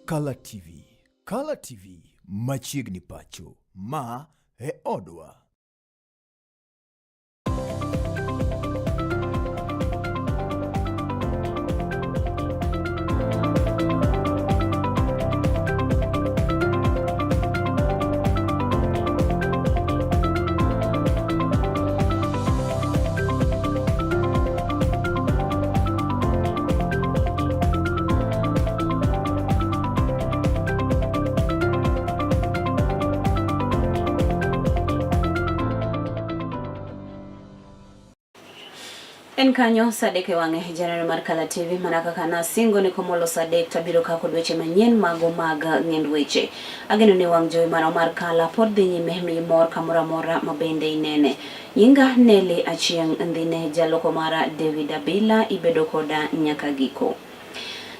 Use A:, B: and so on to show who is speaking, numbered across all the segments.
A: Kala TV. Kala TV machiegni pacho. Ma e odwa.
B: En kanyo saa adek e wang'e janeno mar Kala TV mana kaka nasingo ni komolo saa adek tabiro ka kod weche manyien mago mag ng'end weche. Ageno ni wang' jowi mano mar Kala pod dhi nyime miyi mor kamoro amora ma bende inene. Nyinga Nelly Achieng' Ndhine, jaloko mara David Abila, ibedo koda nyaka giko.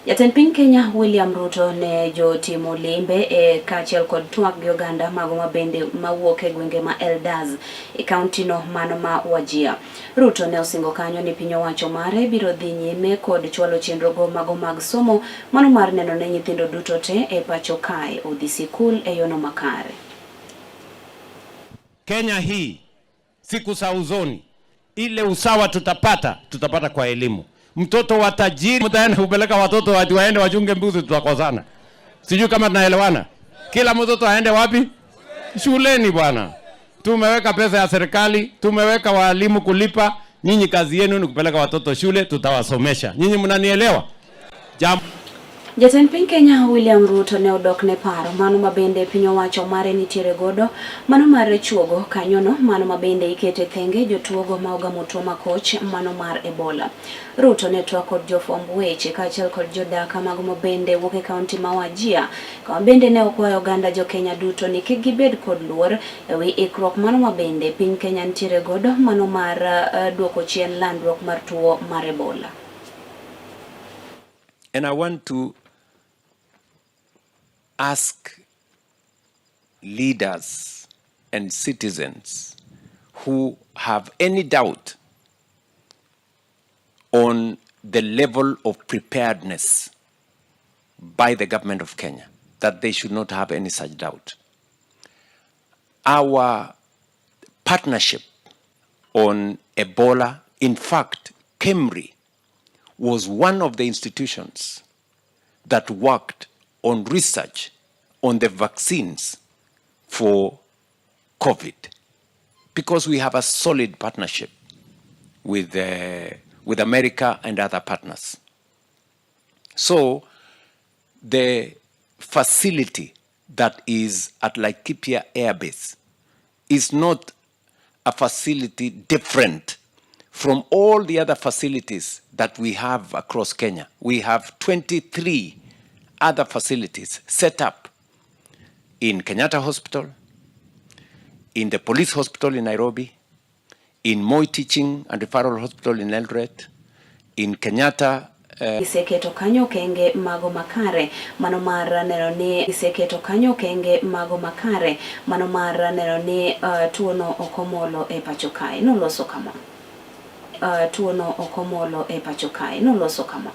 B: Jatend piny Kenya William Ruto ne jotimo limbe e kaachiel kod twak gi oganda mago ma bende mawuok e gwenge ma Eldas e kaunti no mano ma Wajir. Ruto ne osingo kanyo ni piny owacho mare biro dhi nyime kod chwalo chenrogo mago mag somo mano mar neno ne nyithindo duto te e pacho kae odhi sikul e yono makare.
C: Kenya hii siku za uzoni, ile usawa tutapata, tutapata kwa elimu. Mtoto wa tajiri mtaenda kupeleka watoto watu waende wachunge mbuzi, tutakosana. Sijui kama tunaelewana. Kila mtoto aende wapi? Shuleni bwana. Tumeweka pesa ya serikali, tumeweka walimu kulipa. Nyinyi kazi yenu ni kupeleka watoto shule, tutawasomesha. Nyinyi mnanielewa? Jambo
B: Jatend piny Kenya William Ruto ne odok ne paro mano ma bende piny owacho mare nitiere godo mano mar chuogo kanyono mano ma bende ikete thenge jotuogo ma ogamo tuo makoch mano mar Ebola. Ruto ne twak kod jofwamb weche kaachiel kod jodak mago ma bende wuok e kaunti ma Wajir kama bende ne okwayo oganda jo Kenya duto ni kik gibed kod luor e wi ikruok mano ma bende piny Kenya nitiere godo mano mar duoko chien landruok mar tuo mar Ebola.
C: And I want to ask leaders and citizens who have any doubt on the level of preparedness by the government of Kenya, that they should not have any such doubt. Our partnership on Ebola, in fact, KEMRI was one of the institutions that worked on research on the vaccines for COVID, because we have a solid partnership with America and other partners. So the facility that is at Laikipia Air Base is not a facility different from all the other facilities that we have across Kenya. We have 23 other facilities set up in Kenyatta Hospital, in the police hospital in Nairobi, in Moi Teaching and Referral Hospital in Eldoret, in Kenyatta.
B: Giseketo kanyo okenge mago makare mano mar neno ni giseketo kanyo okenge mago makare mano mar neno ni tuono ok omolo e pacho kae. Noloso kama. Tuono ok omolo e pacho kae. Noloso kama.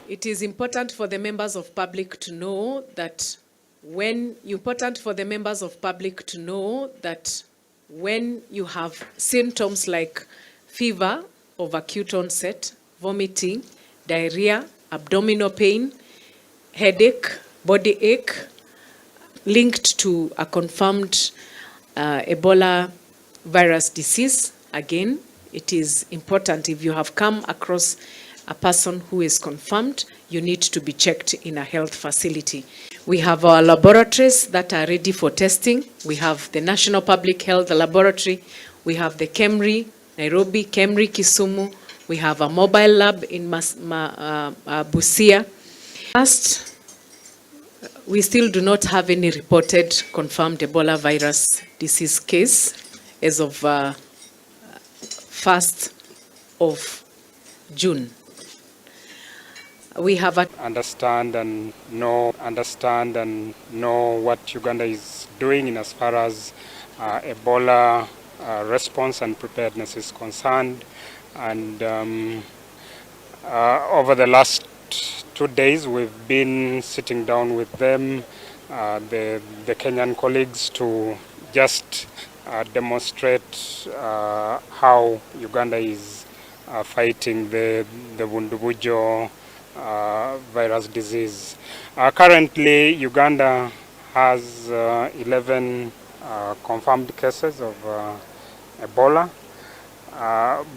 D: It is important for the members of public to know that when you important for the members of public to know that when you have symptoms like fever of acute onset, vomiting, diarrhea, abdominal pain, headache, body ache, linked to a confirmed Ebola virus disease. Again, it is important if you have come across a person who is confirmed, you need to be checked in a health facility. We have our laboratories that are ready for testing. We have the National Public Health Laboratory. We have the KEMRI, Nairobi, KEMRI, Kisumu. We have a mobile lab in Busia. First, we still do not have any reported confirmed Ebola virus disease case as of 1st of June. We have a
E: Understand and know what Uganda is doing in as far as Ebola response and preparedness is concerned. And over the last 2 days we've been sitting down with them, the Kenyan colleagues, to just demonstrate how Uganda is fighting the Bundibugyo virus disease. Currently, Uganda has 11 confirmed cases of Ebola.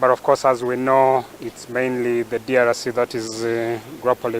E: But of course, as we know, it's mainly the DRC that is grappling